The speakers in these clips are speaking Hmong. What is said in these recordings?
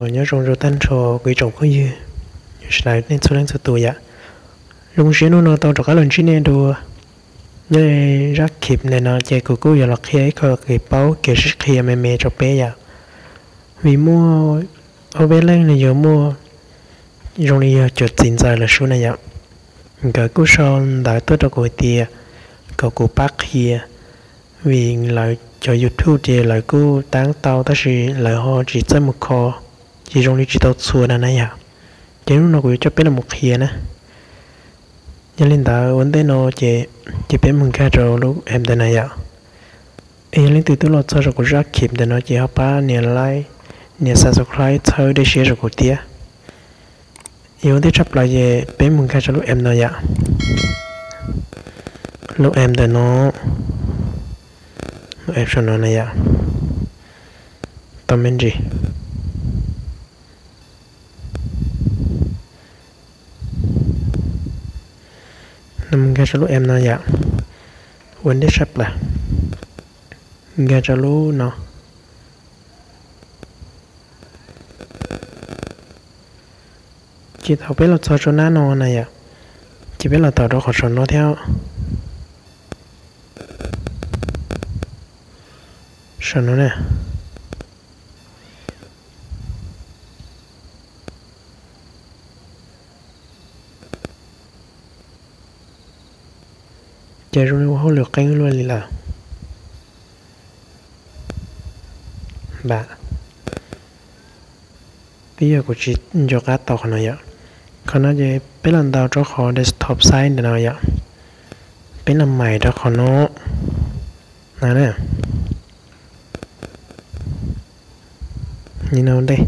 Nyob zoo rau tag nrho kuv ib tsoom phooj ywg sawv daws nej txhua leej txhua tus yom. Zoo siab hnub no tau rov qab los ntsib nej dua. Nyob li zaj khiv ntawm no ces kuv kuj yuav los qhia ib qho kev paub kev sib qhia me me rau peb yom. Vim muaj ob peb leej nws yuav muaj zoo li yog cov txiv ntxawm lawv sub na yom, nkawd kuj sau ntawv tuaj rau kuv hais tias kom kuv pab qhia, vim lawv cov YouTube ces lawv kuj taab tau tab sis lawv ho tsis txawj mus kho, ces zoo li tsis tau txhua na na yom. Ces hnub no kuv yuav coj peb los mus qhia na. Yog li ntawd ua ntej no ces, ces peb mus nkag rau lub app ntawm no yom. Es yog leej twg twb los txog rau kuv zaj khiv ntawm no ces ho pab nias like, nias subscribe txhawb dej siab rau kuv thiab. Yuav ua ntej tshaj plaws ces peb mus nkag rau lub app no yom. Lub app ntawm no, lub app saum no na yom. Tau me ntsis. Nkag rau lub app no yom. Ua ntej tshaj plaws, nkag rau lub no. Ces thaum peb los txog rau nab no na yom, ces peb los tawm rau qhov saum no thiab. Saum no na. Ces zoo li ua hauj lwm qeeb luaj li lawm. Npam, twb yog kuv tsis nco qab tau qhov no yom. Qhov no ces peb los ntaus rau qhov desktop site ntawm no yom. Peb los mais rau qhov no na. Li no ntej.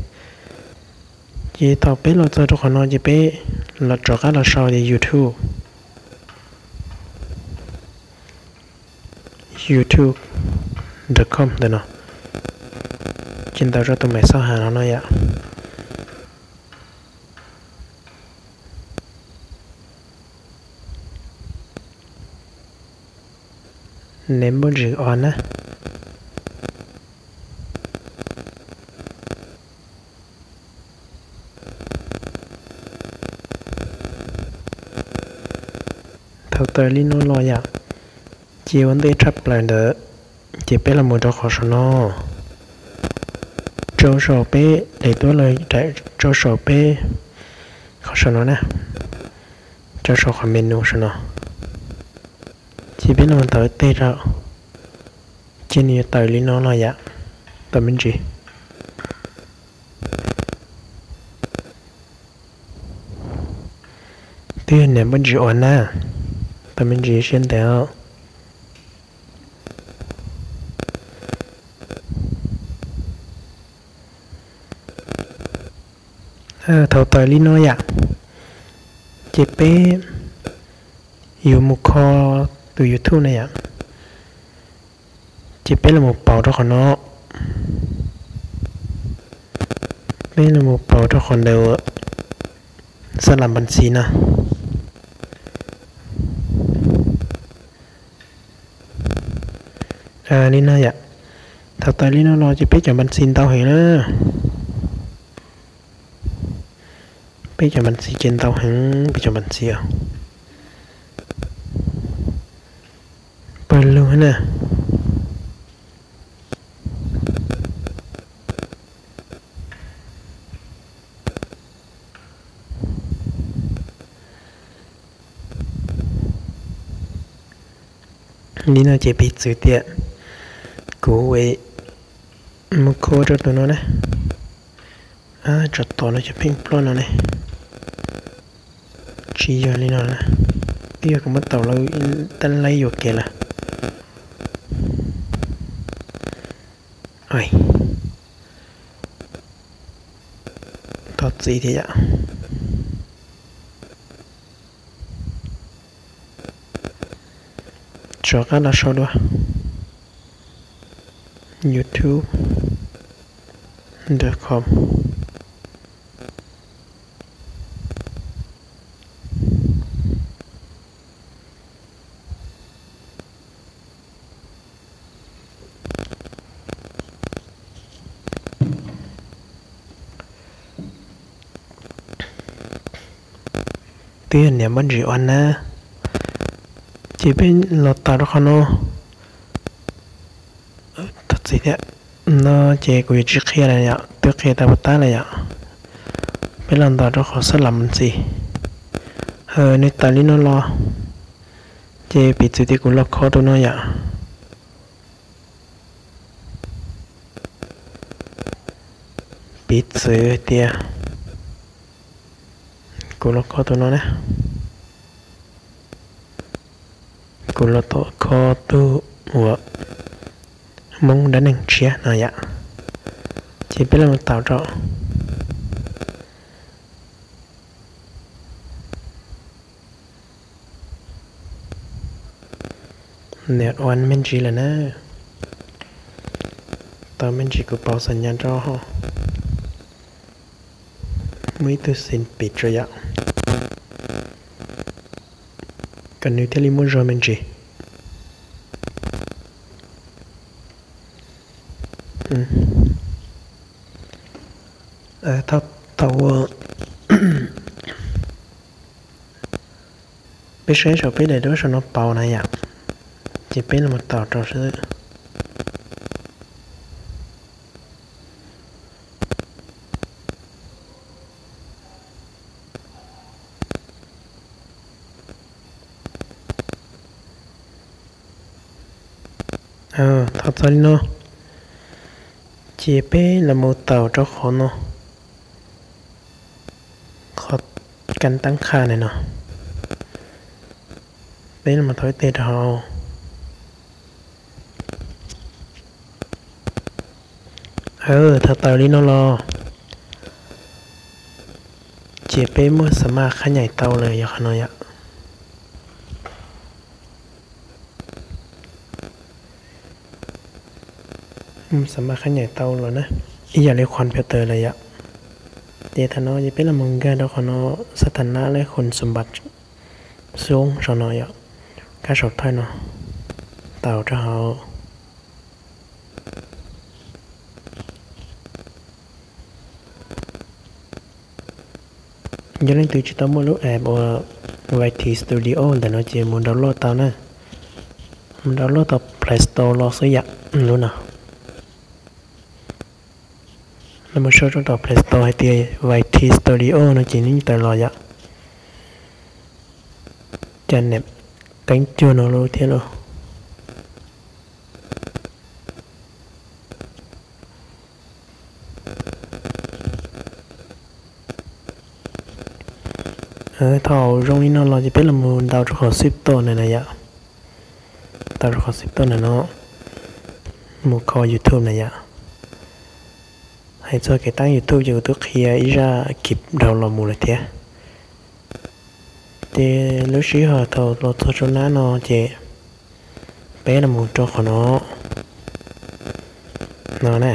Ces thaum peb los txog rau qhov no ces peb los rov qab los sau tias YouTube. YouTube dot com ntawm no. Ces ntaus rau tus maim xauj has no no yom. Neb npoj ntsis os na. Thaum tawm li no los yom, ces ua ntej tshaj plaws ntawd, ces peb los mus rau qhov saum no, rau saum peb daim duab los daim rau saum peb qhov saum no na, rau saum qhov menu saum no. Ces peb los mus tawm tej rau, ces nws yuav tawm li no los yom, tau me ntsis. Twb yog niam npoj ntsis uas na, tau me ntsis siab ntev. Thaum tawm li no yom, ces peb yuav mus kho tus YouTube na yom. Ces peb los mus paus rau qhov no, peb los mus paus rau qhov ntawd xab las npas ntxis no. Li no yom, thaum tawm li no los ces peb cov npas ntxis ntau heev na. Peb cov npas ntxis ces ntau heev, peb cov npas ntxis os. Pawg lug na. Li no ces piv txwv tias kuv mus kho rau tus no na. Tsov tom no cov pheej ploj no ne. Tsis yog li no na. Twb yog kuv muab tau lawv tab laib yuam kev lawm. Thov txim thiab yom. Rov qab los sau dua. YouTube dot com. twb yog niam Npab Ntsis ua na. Ces peb los tau rau qhov no. Thov txim thiab, no ces kuv yuav tsis qhia lawm yom, twb qhia tau puas tab lawm yom. Peb los ntaus rau qhov xab lam ntxiv. Nws tawm li no los, ces piv txwv tias kuv los kho tus no yom. Piv txwv hais tias kuv los kho tus no na, kuv los tom kho tus uas Hmoob dab neeg tshiab no yom. Ces peb los tau rau. Niam ua me ntsis lawm na. Tau me ntsis kuv pauv xam nyas rau. Muaj ib tug xim pim rau yom, kom nws thiaj li muaj zog me ntsis. Thaum ua peb saib saum peb daim duab saum no pauv na yom, ces peb los tau rau xwb. Thaum txog li no, ces peb los mus tau rau qhov no, qhov kas tab qha na no. Peb los thau ib teg rau hauv. Thaum tau li no los, ces peb muaj xa maj qhab nyaim tau lawm yog qhov no yom. Xa maj qhab nyaim tau los na, ib yam li qhov pia taws lawm yom. Ces thaum no ces peb los mus nkag rau qhov no, xa tham nab lej khun xum npas xoob saum no yom, kab saum thaij no, tau rau hauv. Yog leej twg tsis tau muaj lub app uas Y T Studio ntawm no ces mus download tau na. Mus download tau Play Store los xwb yom, lub no. Los mus sau rau tom Play Store hais tias Y T Studio no ces nws tawm los yom. Cas niam qeeb cuag no lub thiab lauj. Thaum zoo li no los ces peb los mus ntaus rau qhov xwb toj na na yom. Ntaus rau qhov xwb toj na no, mus kho YouTube na yom. Hais txog kev tab YouTube ces kuv twb qhia ib zaj kis dhau los mus lawm thiab. Ces lub sij hawm thaum los txog rau nab no ces peb los mus rau qhov no, no na,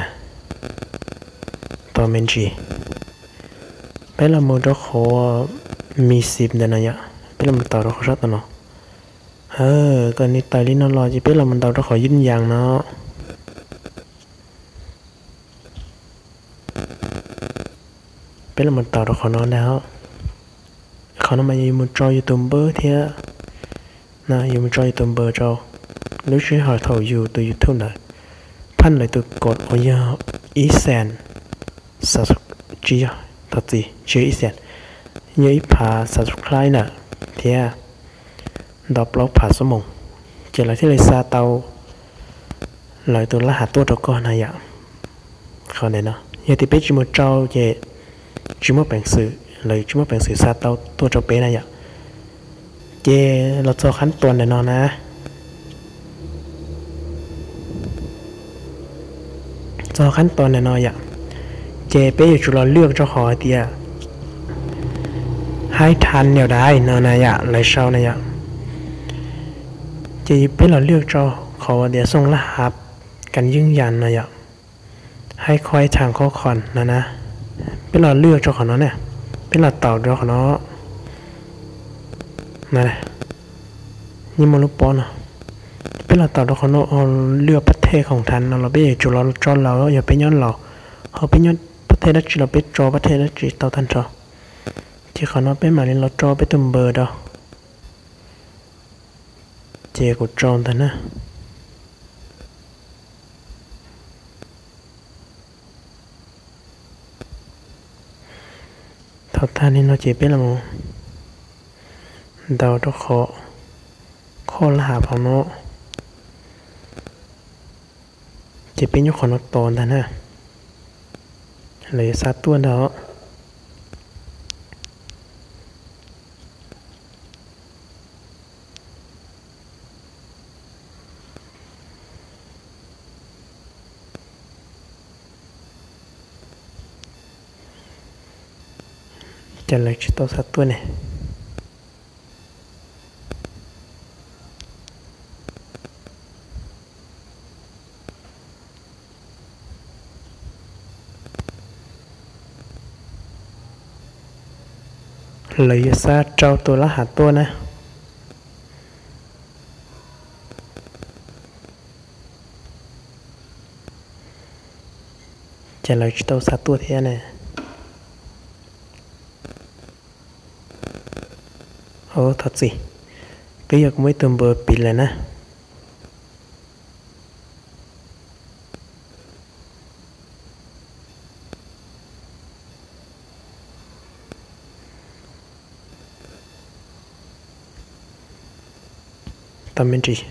tos me ntsis. Peb los mus rau qhov mi xim ntawm no yom, peb los mus tau rau qhov sab tom no. Kom nws tawm li no los ces peb los mus ntaus rau qhov yub yas no. Peb los mus tau rau qhov no ntag. Qhov no mas yus mus tso yus tus npawb thiab, yus mus tso yus tus npawb rau. Lub sij hawm thaum yus tus YouTube ntawd phaj lawv tus kod uas yog ib xees, tsis yog, thov txim, tsis yog ib xees, yog ib phav subscribe lawm thiab ntau plaub phav xuab moos, ces lawv thiaj li xa tau lawv tus laj hav tuaj rau koj na yom. Qhov ntawm no yog tias peb tsis mus rau ces tsis muaj peev xwm, lawv tsis muaj peev xwm xa tau tuaj rau peb na yom. Ces los txog qhab tuas ntawm no na, txog qhab tuas ntawm no yom, ces peb yuav tsum los lwaj rau qhov hais tias hais than niam dais no na yom, lawv sau na yom. Ces peb los lwaj rau qhov tias xooj laj hav kas yeeb yas no yom, hais khob than khob khon no na. Peb los lwaj rau qhov no na, peb los taus rau qhov no. Yeej muaj lub pob no, peb los taus rau qhov no, lwaj pab thej khoom than no los peb yuav tsum los tso laus, yog peb nyob laus, ho peb nyob pab thej dab tsi los peb tso pab thej dab tsi tau tag nrho. Ces qhov no peb mam li los tso peb tus npawb rau. Ces kuv tso ntag na. Thaum tag li no ces peb los ntaus rau qhov khoj laj hav pam no. Ces peb nyob qhov no tos ntag na. Lawv yuav xa tuaj ntag. Cas lawv tsis tau xa tuaj ne? Lawv yuav xa rau tus laj hav tuaj na. Ces lawv tsis tau xa tuaj thiab ne. Thov txim, twb yog kuv muaj ib tug npawb piv lawm na. Tau me ntsis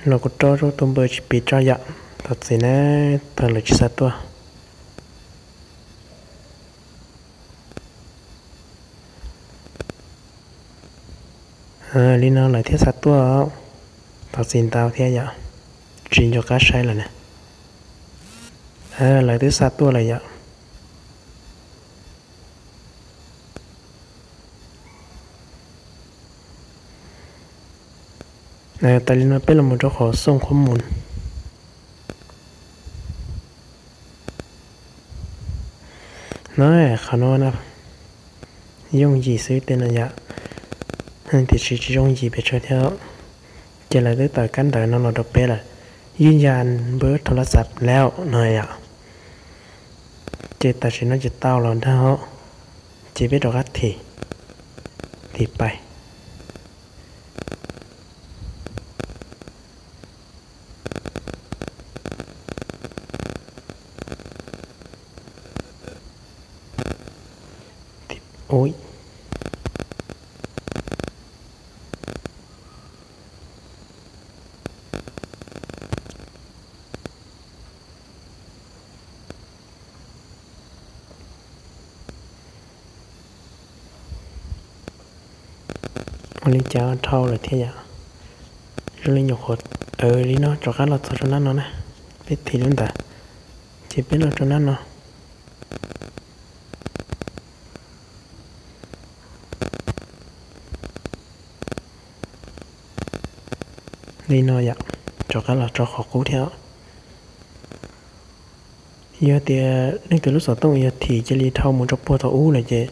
los kuv rau rau tus npawb tsis piv tso yom. Thov txim na, thaum lawv tsis xa tuaj. Li no lawv thiaj xa tuaj. Thov txim ntau thiab yom, tsis nco qab saib lawm na. Lawv twb xa tuaj lawm yom. Tas li no peb los mus rau qhov xooj khuab mus. No, qhov no yooj yim xwb tej no yom, tiam sis tsis yooj yim pes tsawg thiab. Ces lawv twb tawm kab ntawv no los rau peb lawm, ywj yas npawb thau las xav lawm no yom. Ces tam sim no ces tau los ntag, ces peb rov qab thim, thim pais. Ua li cas dhau lawm thiab yom? Zoo li nyuam qhuav, li no rov qab los txog rau nab no na, peb thim lub ntawd, ces peb los rau nab no. Li no yom, rov qab los rau qhov qub thiab. Yog tias leej twg lub xov tooj yog thim cia li dhau mus rau puag thaum ub lawm ces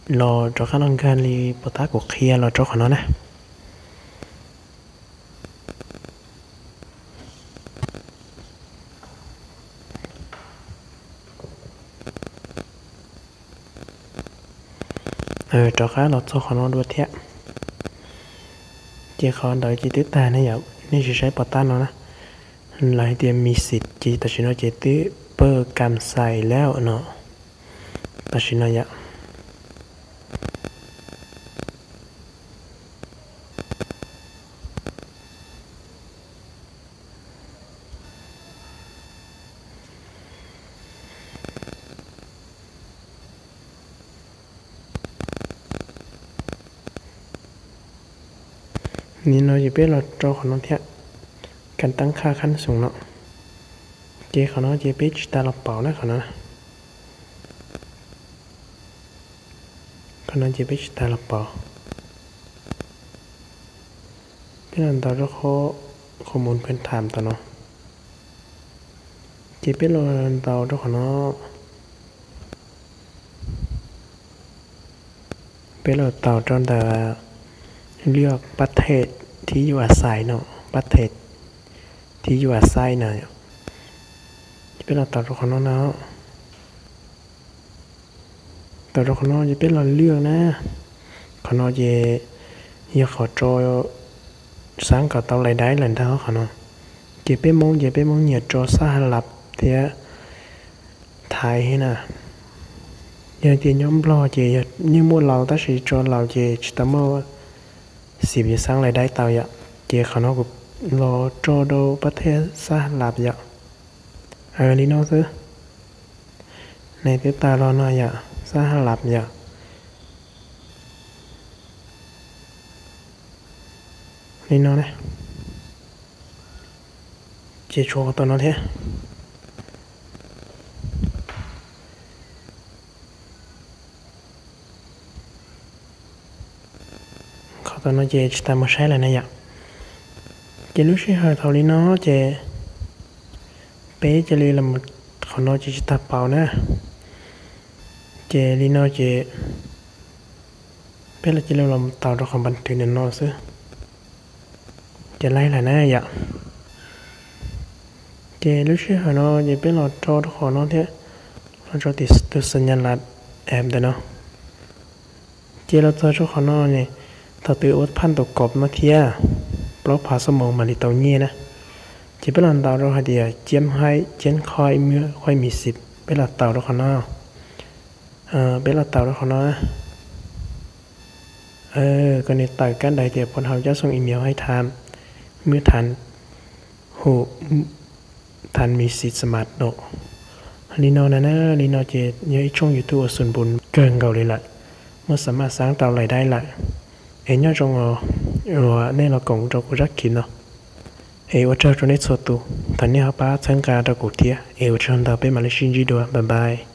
los rov qab los nkag li puas tab kuv qhia los rau qhov no na. Rov qab los txog qhov no dua thiab. Ces qhov ntawd ces twb tag ne yom, nej sim saib puas tab no na. Lawv hais tias missed ces tam sim no ces twb pawg kam xais lawm no. Tam sim no yom. Nim no ces peb los rau qhov no thiab, kas tab qhaj khab xoos no. Ces qhov no ces peb tsis tas los pauv na qhov no. Qhov no ces peb tsis tas los pauv. Peb los ntaus rau qhov mus pheej tham tom no. Ces peb los ntaus rau qhov no. Peb los ntaus rau ntawm liaj pab them thib yu a xais no, pab them thib yu a xais na. Ces peb los ntaus rau qhov no na. Tau rau qhov no ces peb los lwaj na. Qhov no ces yog qhov tso xab kom tau lais daib lawm ntag qhov no. Ces peb Hmoob ces peb Hmoob nyiam tso xab ha lab thiab thaiv na. Yog tias nyob Nplog ces yeej muaj laus tab sis tso laus ces tsis tau muaj xim xab lais daib tau yom. Ces qhov no kuv los tso rau pab thiaj xab ha lab yom. Li no xwb. Nws twb tawg los no yom, xab ha lab yom. Li no ne. Ces tshuav qhov tom no thiab. Qhov tom no ces tsis tas mus saib lawm na yom. Ces lub sij hawm thaum li no ces peb cia li los, qhov no ces tsis tag pauv na. Ces li no ces peb los cia li los taus rau qhov npas twv ntawm no xwb. Ces laib lawm na yom. Ces lub sij hawm no ces peb los rau rau qhov no thiab, los rau tim tus xas nyas las app ntawm no. Ces los txog rau qhov no ne, thaum twg ua phaj ntaus kos no thiab, plaub phav xuab moos mam li tau nyiaj na. Ces peb los ntaus rau hais tias ciab haib ciab khoib muab khoib mis xim, peb los taus rau qhov no. Peb los taus rau qhov no. Koj niam tawm kab ntawv tias pon hau cab xoo email hais tham, muab tham, hu, tham mis xim xas mas dom. Li no na, li no ces yog ib tshooj YouTube uas xum npus kawg nkaus li lawm, muaj xas maj xaab tau lais daib lawm. Es nyob zoo uas nej los koom rau kuv zaj khiv no. Es ua tsaug rau nej txhua tus, thov nej ho pab txhawb nqa rau kuv thiab. Es ua tsaug ntau, peb mam li sib ntsib dua, bye bye.